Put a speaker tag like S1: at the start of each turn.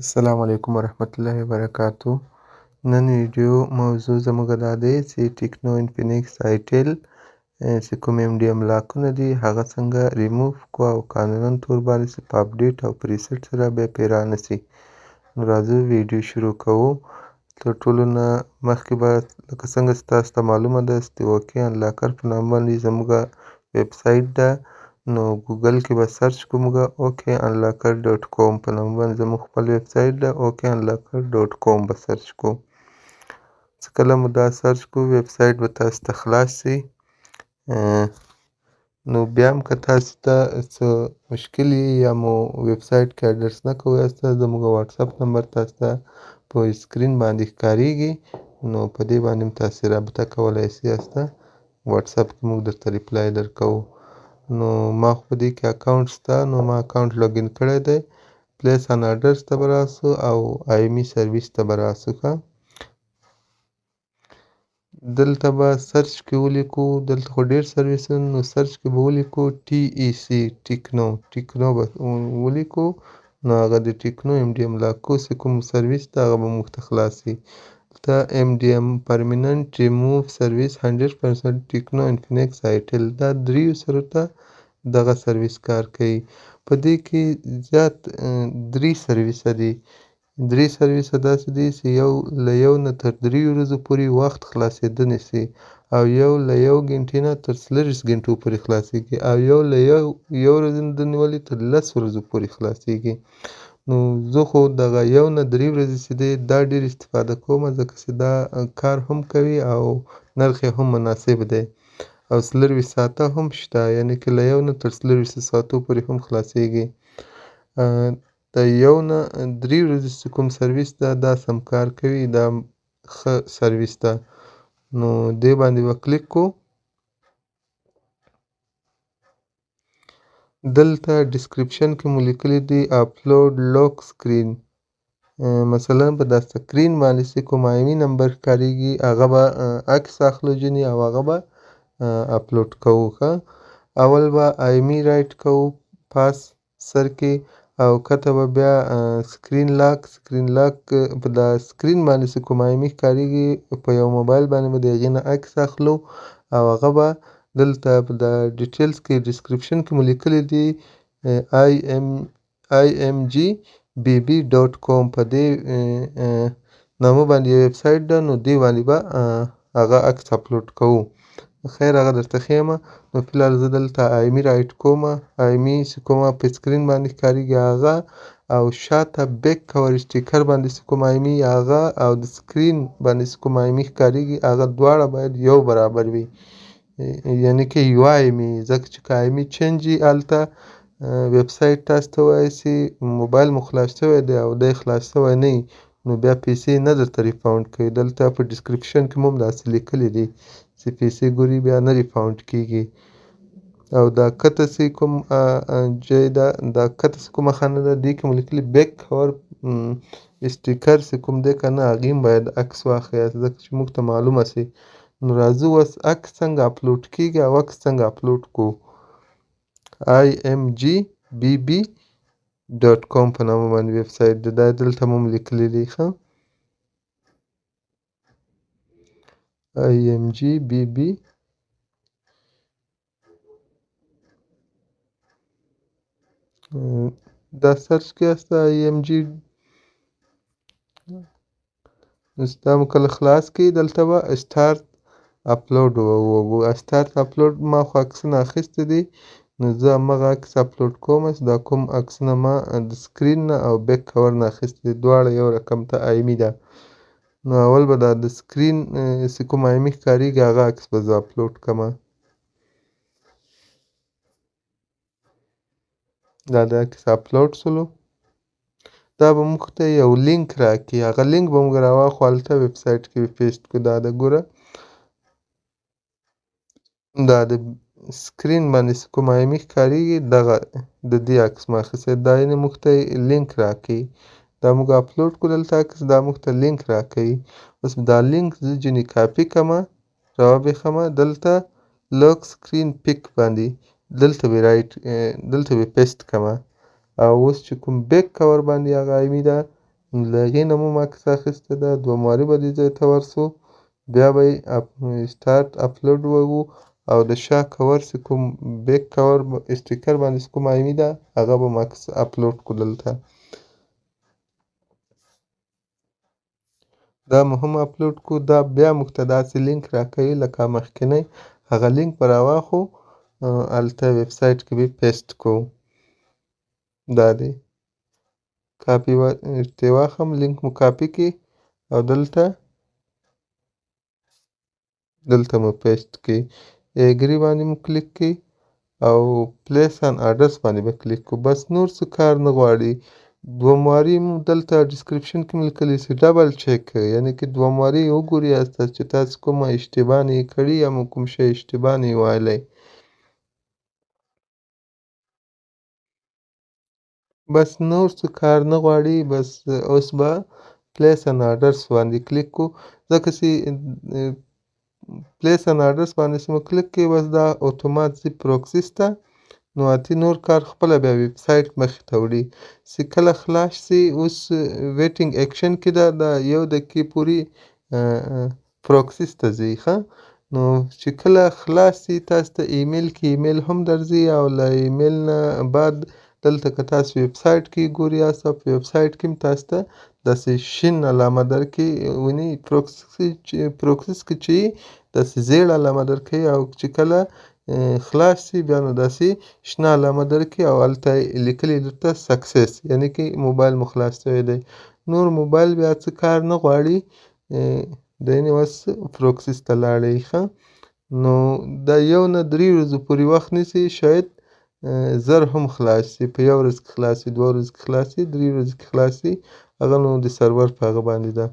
S1: السلام علیکم ورحمت الله وبرکاتو. نن ویډیو موضوع زموږ دا دی چې ټیکنو، انفینکس، آیټیل چې کوم ایم ډي ایم لاکونه دي هغه څنګه ریموف کو او قانونا تور باندې چې په اپډیټ او په ریسیټ سره بیا پرې رانه. نو راځو ویډیو شروع کوو. تر ټولو نه مخکې به لکه څنګه چې تاسو ته معلومه ده چې د اوکې انلاکر په نام باندې زموږ ویب سایټ ده، نو ګوګل کې به سرچ کوو موږ اوکې انلاکر ډاټ کوم په نام باندې زموږ خپل ویب سایټ ده، اوکې انلاکر ډاټ کوم به سرچ کوو. چې کله مو دا سرچ کوو ویب سایټ به تاسو ته خلاص شي. نو بیا هم که تاسو ته څه مشکل یا مو ویب سایټ کې اډرس نه کوئ زموږ واتساپ نمبر تاسو ته په سکرین باندې ښکاریږي، نو په دې باندې هم تاسو رابطه کولی شئ. واتساپ کې موږ درته reply درکوو. نو ما خو په دې کې اکاونټ شته، نو ما اکاونټ login کړی دی. place an orders ته به راسو او IMEI service ته به راسو. ښه، دلته به search کې ولیکو، دلته خو ډېر سرویسونه، نو search کې به ولیکو ټي ای سي ټیکنو، ټیکنو به ولیکو، نو هغه د ټیکنو ایم ډي ایم لاکو چې کوم سرویس ده هغه به موږ ته خلاص شي. دلته ایم ډي ایم پرمننټ ریموو سرویس 100% ټیکنو، انفینکس، آیټیل، دا دریو سره ته دغه سرویس کار کوي. په دې کې زیات درې سرویسه دي. درې سرویسه داسې دي چې یو له یو نه تر دریو ورځو پورې وخت خلاصېده نیسي، او یو له یو ګنټې نه تر 24 ګنټو پورې خلاصېږي، او یو له یو ورځې نه نیولې تر 10 ورځو پورې خلاصېږي. نو زه خو دغه یو نه درې ورځې چې دی دا ډېر استفاده کوم، ځکه چې دا کار هم کوي او نرخ یې هم مناسب دی، او 24 ساعته هم شته، یعنې که له یو نه تر 24 ساعتو پورې هم خلاصېږي. د یو نه درې ورځې چې کوم سرویس ده دا سم کار کوي، دا ښه سرویس ده. نو دې باندې به کلیک کو. دلته description کې مو لیکلي دي upload lock screen، مثلا په دا سکرین باندې چې کوم IMEI نمبر ښکاریږي هغه به عکس اخلو جنې او هغه به اپلوډ کوو. ښه، اول به IMEI write کوو پاس سر کې، او کته به بیا screen lock، screen lock په دا سکرین باندې چې کوم IMEI ښکاریږي په یو موبایل باندې به د هغې نه عکس اخلو، او هغه به دلته په دا details کې description کې مو لیکلي دي آی ایم جی بی بی ډاټ کوم په دې نامه باندې یو ویب سایټ ده، نو دې باندې به هغه عکس اپلوډ کوو. خیر هغه درته ښیم. نو فلحال زه دلته IMEI write کوم، IMEI چې کومه په سکرین باندې ښکاریږي هغه، او شاته back cover sticker باندې چې کوم IMEI هغه، او د سکرین باندې چې کوم IMEI ښکاریږي هغه دواړه باید یو برابر وي، یعنې که یوه IMEI، ځکه چې که IMEI change وي هلته ویب سایټ تاسو ته وایي چې موبایل مو خلاص شوی دی او دی خلاص شوی نه وي، نو بیا پیسې نه درته refund کوي. دلته په description کې مو هم داسې لیکلي دي چې پیسې ګوري بیا نه refund کیږي. او دا کته چې کوم ځای ده، دا کته چې کومه خانه ده دې کې مو لیکلي back cover sticker چې کوم دی که نه هغې هم باید عکس واخلي، ځکه چې موږ ته معلومه شي. نو راځو اوس عکس څنګه اپلوډ کیږي او عکس څنګه اپلوډ کوو. آی ایم جی بی بی ډاټ کوم په نامه باندې ویب سایټ دی، دا دلته مو هم لیکلي دي. ښه، آی ایم جی بی بی دا search کې هسته آی ایم جی، دا مو کله خلاص کړي دلته به start upload ووهو. start upload ما خو عکسونه اخیستي دي، نو زه هماغه عکس اپلوډ کوم چې دا کوم عکسونه ما د سکرین نه او back cover نه اخیستي دي، دواړه یو رقم ته IMEI ده. نو اول به دا د سکرین چې کوم IMEI ښکاریږي هغه عکس به زه اپلوډ کړم. دا د عکس اپلوډ شولو، دا به موږ ته یو لینک راکړي، هغه لینک به موږ راواخلو هلته ویب سایټ کې به paste کړو. دا د ګوره دا د سکرین باندې چې کوم IMEI ښکاریږي دغه د دې عکس ما اخیستی، دا یعنې موږ ته لینک راکوي. دا موږ اپلوډ کړو دلته عکس، دا موږ ته لینک راکوي. اوس دا لینک زه ځینې کاپي کړم راوبېښم دلته lock screen pic باندې دلته به write، دلته به paste کړم، او اوس چې کوم back cover باندې هغه IMEI ده نو له هغې نه مو هم عکس اخیستی ده. دوه مواري به دې ځای ته ورسو، بیا به یې سټارټ اپلوډ وو او د شا کور چې کوم بیک کور سټیکر باندې چې کوم ایمي ده هغه به مو عکس اپلوډ کو. دلته دا مو هم اپلوډ کو. دا بیا موږ ته داسې لینک راکوي لکه مخکنی، هغه لینک به راواخو هلته ویب سایټ کې به پیسټ کو. دا دی کاپي ورته واخم، لینک مو کاپي کی او دلته مو پیسټ کی. اګری باندې مو کلیک کی او پلیس ان آرډرز باندې به کلیک کو. بس نور څه کار نه غواړي. دوه مواري مو دلته ډسکرپشن کې مو لیکلي چې ډبل چک، یعنی که دوه مواري وګوري چې تاسو کومه اشتباه نه یې کړې یا مو کوم شی اشتباه نه یې ویلی. بس نور څه کار نه غواړي. بس اوس به پلیس ان آرډرز باندې کلیک کو، ځکه چې پلیس ان آرډرز باندې چې مو کلیک کړي بس دا اتومات ځي پروکسیس ته. نو اتي نور کار خپله بیا ویب سایټ مخې ته وړي. چې کله خلاص شي اوس ویټینګ اکشن کې ده، دا یو دقیقې پورې پروکسیس ته ځي. ښه، نو چې کله خلاص شي تاسو ته ایمیل کې ایمیل هم درځي، او له ایمیل نه بعد دلته که تاسو ویب سایټ کې ګوري یاست په ویب سایټ کې هم تاسو ته داسې شین علامه درکړي ونی. پروکسیس کې چې داسې زیړ علامه درکوي، او چې کله خلاص شي بیا نو داسې شنه علامه درکړي او هلته لیکلي درته سکسس، یعنی که موبایل مو خلاص شوی دی. نور موبایل بیا څه کار نه غواړي، دی نو اوس پروکسیس ته لاړی. ښه، نو دا یو نه درې ورځو پورې وخت نیسي، شاید زر هم خلاص شي، په یو ورځ کې خلاص شي، دوه ورځې کې خلاص شي، درې ورځې کې خلاص شي، هغه نو د سرور په هغه باندې ده.